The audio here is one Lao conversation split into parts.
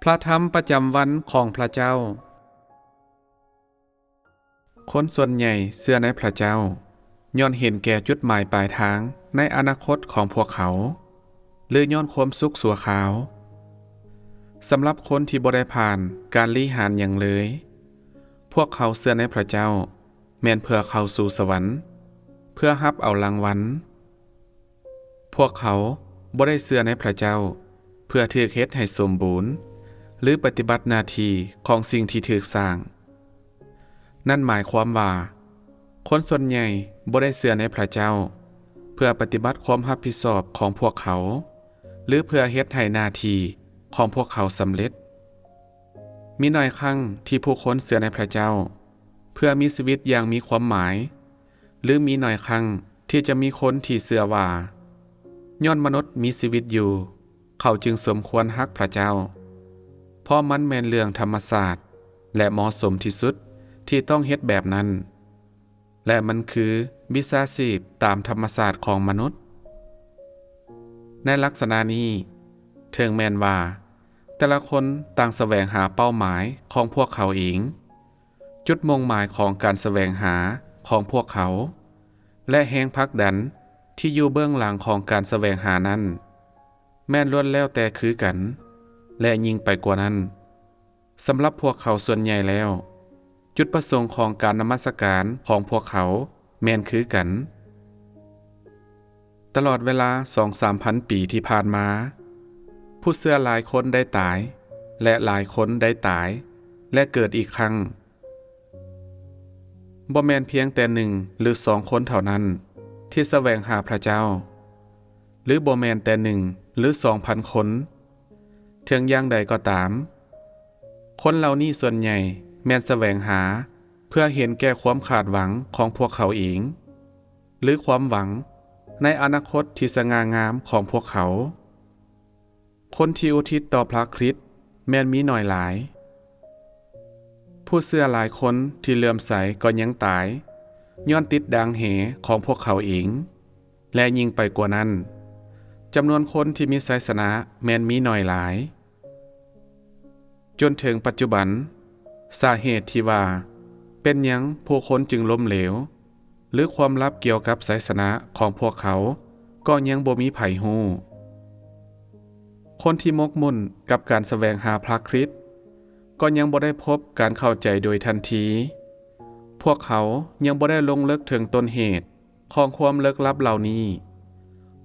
ພະທຳປະຈຳວັນຂອງພະເຈົ້າ. ຄົນສ່ວນໃຫຍ່ເຊື່ອໃນພະເຈົ້າ ຍ້ອນເຫັນແກ່ຈຸດໝາຍປາຍທາງໃນອະນາຄົດຂອງພວກເຂົາ ຫຼື ຍ້ອນຄວາມສຸກຊົ່ວຄາວ. ສຳລັບຄົນທີ່ບໍ່ໄດ້ຜ່ານການລິຫານຫຍັງເລີຍ, ພວກເຂົາເຊື່ອໃນພະເຈົ້າແມ່ນເພື່ອເຂົ້າສູ່ສະຫວັນ, ເພື່ອຮັບເອົາລາງວັນ. ພວກເຂົາບໍ່ໄດ້ເຊື່ອໃນພະເຈົ້າເພື່ອຖືກເຮັດໃຫ້ສົມບູນ ຫຼື ປະຕິບັດໜ້າທີ່ຂອງສິ່ງທີ່ຖືກສ້າງ. ນັ້ນໝາຍຄວາມວ່າ ຄົນສ່ວນໃຫຍ່ບໍ່ໄດ້ເຊື່ອໃນພະເຈົ້າເພື່ອປະຕິບັດຄວາມຮັບຜິດຊອບຂອງພວກເຂົາ ຫຼື ເພື່ອເຮັດໃຫ້ໜ້າທີ່ຂອງພວກເຂົາສຳເລັດ. ມີໜ້ອຍຄັ້ງທີ່ຜູ້ຄົນເຊື່ອໃນພະເຈົ້າເພື່ອມີຊີວິດຢ່າງມີຄວາມໝາຍ, ຫຼື ມີໜ້ອຍຄັ້ງທີ່ຈະມີຄົນທີ່ເຊື່ອວ່າ ຍ້ອນມະນຸດມີຊີວິດຢູ່, ເຂົາຈຶ່ງສົມຄວນຮັກພະເຈົ້າ, ເພາະມັນແມ່ນເລື່ອງທຳມະຊາດ ແລະ ເໝາະສົມທີ່ສຸດທີ່ຕ້ອງເຮັດແບບນັ້ນ, ແລະ ມັນຄືວິຊາຊີບຕາມທຳມະຊາດຂອງມະນຸດ. ໃນລັກສະນະນີ້, ເຖິງແມ່ນວ່າແຕ່ລະຄົນຕ່າງສະແຫວງຫາເປົ້າໝາຍຂອງພວກເຂົາເອງ, ຈຸດມຸ່ງໝາຍຂອງການສະແຫວງຫາຂອງພວກເຂົາ ແລະ ແຮງຜັກດັນທີ່ຢູ່ເບື້ອງຫຼັງຂອງການສະແຫວງຫານັ້ນ ແມ່ນລ້ວນແລ້ວແຕ່ຄືກັນ, ແລະ ຍິ່ງໄປກວ່ານັ້ນ, ສຳລັບພວກເຂົາສ່ວນໃຫຍ່ແລ້ວ, ຈຸດປະສົງຂອງການນະມັດສະການຂອງພວກເຂົາແມ່ນຄືກັນ. ຕະຫຼອດເວລາສອງສາມພັນປີທີ່ຜ່ານມາ, ຜູ້ເຊື່ອຫຼາຍຄົນໄດ້ຕາຍ ແລະ ຫຼາຍຄົນໄດ້ຕາຍ ແລະ ເກີດອີກຄັ້ງ. ບໍ່ແມ່ນພຽງແຕ່ໜຶ່ງ ຫຼື ສອງຄົນເທົ່ານັ້ນທີ່ສະແຫວງຫາພະເຈົ້າ, ຫຼື ບໍ່ແມ່ນແຕ່ໜຶ່ງ ຫຼື ສອງພັນຄົນ. ເຖິງຢ່າງໃດກໍຕາມ, ຄົນເຫຼົ່ານີ້ສ່ວນໃຫຍ່ແມ່ນສະແຫວງຫາເພື່ອເຫັນແກ່ຄວາມຄາດຫວັງຂອງພວກເຂົາເອງ ຫຼື ຄວາມຫວັງໃນອະນາຄົດທີ່ສະຫງ່າງາມຂອງພວກເຂົາ. ຄົນທີ່ອຸທິດຕໍ່ພະຄຣິດແມ່ນມີໜ້ອຍຫຼາຍ. ຜູ້ເຊື່ອຫຼາຍຄົນທີ່ເຫຼື້ອມໃສກໍຍັງຕາຍຍ້ອນຕິດດາງແຫຂອງພວກເຂົາເອງ, ແລະ ຍິ່ງໄປກວ່ານັ້ນ, ຈຳນວນຄົນທີ່ມີໄຊຊະນະແມ່ນມີໜ້ອຍຫຼາຍ. ຈົນເຖິງປັດຈຸບັນ, ສາເຫດທີ່ວ່າເປັນຫຍັງຜູ້ຄົນຈຶ່ງລົ້ມເຫຼວ ຫຼື ຄວາມລັບກ່ຽວກັບໄຊຊະນະຂອງພວກເຂົາກໍຍັງບໍ່ມີໃຜຮູ້. ຄົນທີ່ໝົກໝຸ່ນກັບການສະແຫວງຫາພະຄຣິດກໍຍັງບໍ່ໄດ້ພົບການເຂົ້າໃຈໂດຍທັນທີ. ພວກເຂົາຍັງບໍ່ໄດ້ລົງເລິກເຖິງຕົ້ນເຫດຂອງຄວາມເລິກລັບເຫຼົ່ານີ້,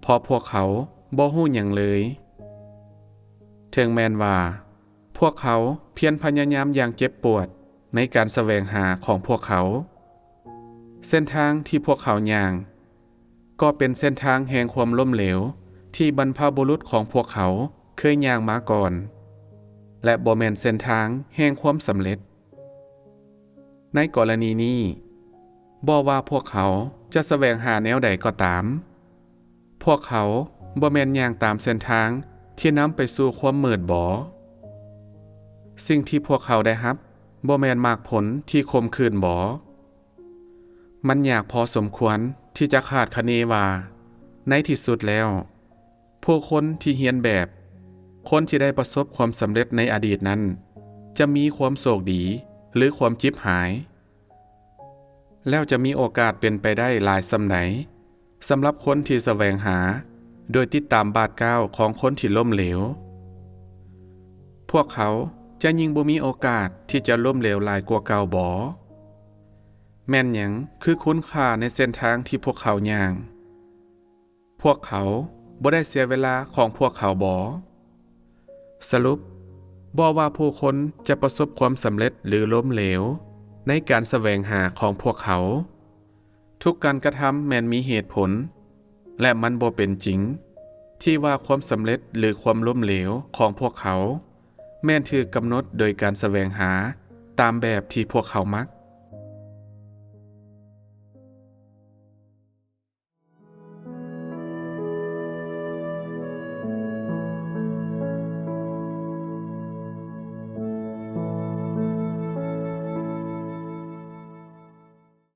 ເພາະພວກເຂົາບໍ່ຮູ້ຫຍັງເລີຍ. ເຖິງແມ່ນວ່າ ພວກເຂົາພຽນພະຍາຍາມຢ່າງເຈັບປວດໃນການສະແຫວງຫາຂອງພວກເຂົາ. ເສັ້ນທາງທີ່ພວກເຂົາຍ່າງກໍເປັນເສັ້ນທາງແຫ່ງຄວາມລົ້ມເຫຼວທີ່ບັນພະບຸລຸດຂອງພວກເຂົາເຄີຍຍ່າງມາກ່ອນ, ແລະ ບໍ່ແມ່ນເສັ້ນທາງແຫ່ງຄວາມສຳເລັດ. ໃນກໍລະນີນີ້, ບໍ່ວ່າພວກເຂົາຈະສະແຫວງຫາແນວໃດກໍຕາມ, ພວກເຂົາບໍ່ແມ່ນຍ່າງຕາມເສັ້ນທາງທີ່ນຳໄປສູ່ຄວາມມືດບໍ? ສິ່ງທີ່ພວກເຂົາໄດ້ຮັບບໍ່ແມ່ນໝາກຜົນທີ່ຂົມຂື່ນບໍ? ມັນຍາກພໍສົມຄວນທີ່ຈະຄາດຄະເນວ່າ ໃນທີ່ສຸດແລ້ວ, ຜູ້ຄົນທີ່ຮຽນແບບຄົນທີ່ໄດ້ປະສົບຄວາມສຳເລັດໃນອະດີດນັ້ນ ຈະມີຄວາມໂຊກດີ ຫຼື ຄວາມຈິບຫາຍ. ແລ້ວຈະມີໂອກາດເປັນໄປໄດ້ຫຼາຍສ່ຳໃດ ສຳລັບຄົນທີ່ສະແຫວງຫາໂດຍຕິດຕາມບາດກ້າວຂອງຄົນທີ່ລົ້ມເຫຼວ? ພວກເຂົາຈະຍິ່ງບໍ່ມີໂອກາດທີ່ຈະລົ້ມເຫຼວຫຼາຍກວ່າເກົ່າບໍ? ແມ່ນຫຍັງຄືຄຸນຄ່າໃນເສັ້ນທາງທີ່ພວກເຂົາຍ່າງ? ພວກເຂົາບໍ່ໄດ້ເສຍເວລາຂອງພວກເຂົາບໍ? ສະຫຼຸບ, ບໍ່ວ່າຜູ້ຄົນຈະປະສົບຄວາມສຳເລັດ ຫຼື ລົ້ມເຫຼວໃນການສະແຫວງຫາຂອງພວກເຂົາ, ທຸກການກະທຳແມ່ນມີເຫດຜົນ, ແລະ ມັນບໍ່ເປັນຈິງທີ່ວ່າຄວາມສຳເລັດ ຫຼື ຄວາມລົ້ມເຫຼວຂອງພວກເຂົາແມ່ນຖືກກຳນົດໂດຍການສະແຫວງຫາຕາມແບບທີ່ພວກເຂົາມັກ.